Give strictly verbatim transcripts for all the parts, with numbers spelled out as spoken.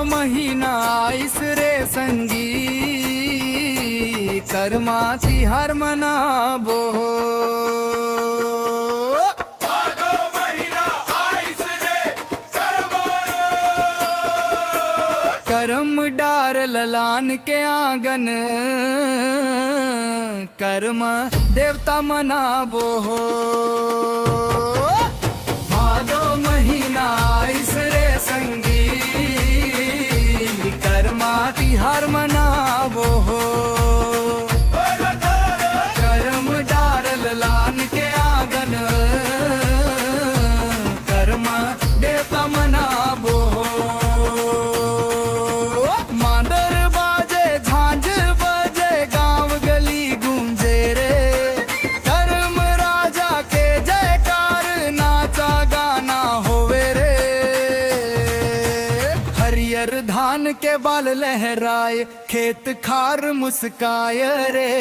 महीना आइस रे संगी, करमा तिहार मनाबो हो। भादो महीना आइस रे, करमा। करम डार ललान के आंगन, करमा देवता मनाबो हो। भादो महीना आइस रे संगी, करमा तिहार मनाबो हो। करम डार ललान के आंगन, करमा देवता मनाबो हो। मांदर बाजे, झांझ बजे, गांव गली गूंजे रे। करम राजा के जयकार, नाचा गाना होवे रे। हरियर धान के बाल लहराए, खेत खार मुस्काय रे।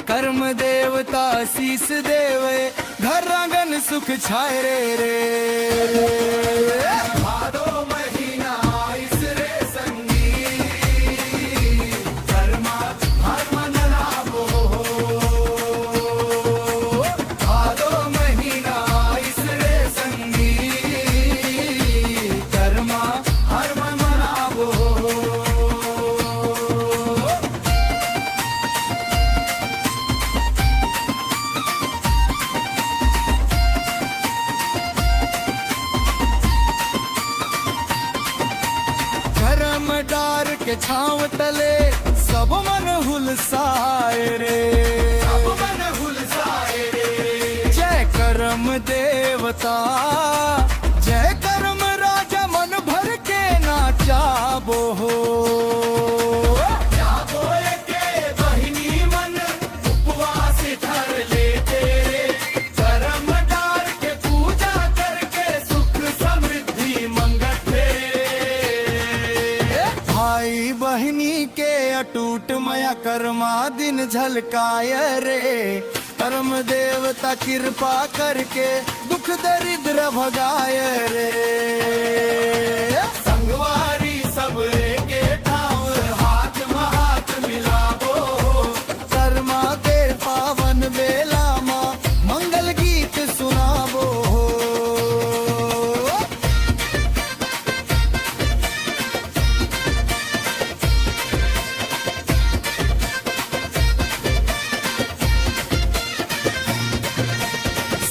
करम देवता आशीष देवे, घर आंगन सुख छाय रे, रे। भादो महीना आइस रे संगी, करमा हर मन लाभो हो। भादो महीना आइस रे संगी, करमा हर मन लाभो हो। करम डार के छांव तले सब मन हुलसाए रे। सब मन हुलसाए रे। जय करम देवता, जय करम राजा, मन भर के नाचाबो हो। जागो एके बहिनी मन उपवास धर लेते रे। करम डार के पूजा करके सुख समृद्धि मंगत हे। भाई बहिनी के अटूट मया करमा दिन झलकाय रे। करम देवता कृपा करके दुख दरिद्र भगाय रे। संगवारी सब एके ठाव हाथ म हाथ मिलाबो। करमा के पावन बेला म मंगल गीत सुनाबो हो।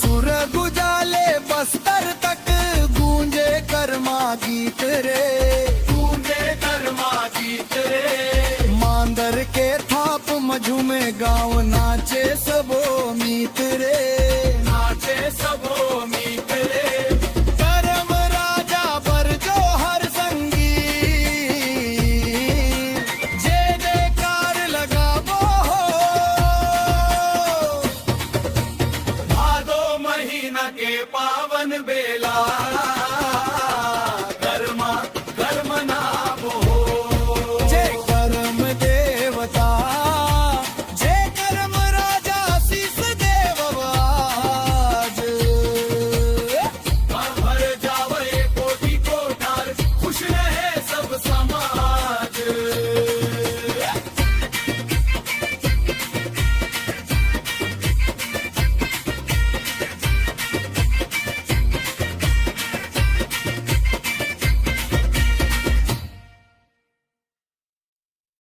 सुर गुजाले बस्तर तक गूंजे करमा गीत रे। गूंजे करमा गीत रे। मांदर के थाप म झूमे गांव, नाचे सबो मीत रे। नाचे सबो मीत रे। करम राजा बर जोहर संगी, जय जयकार लगाबो हो। भादो महीना के पावन बेला,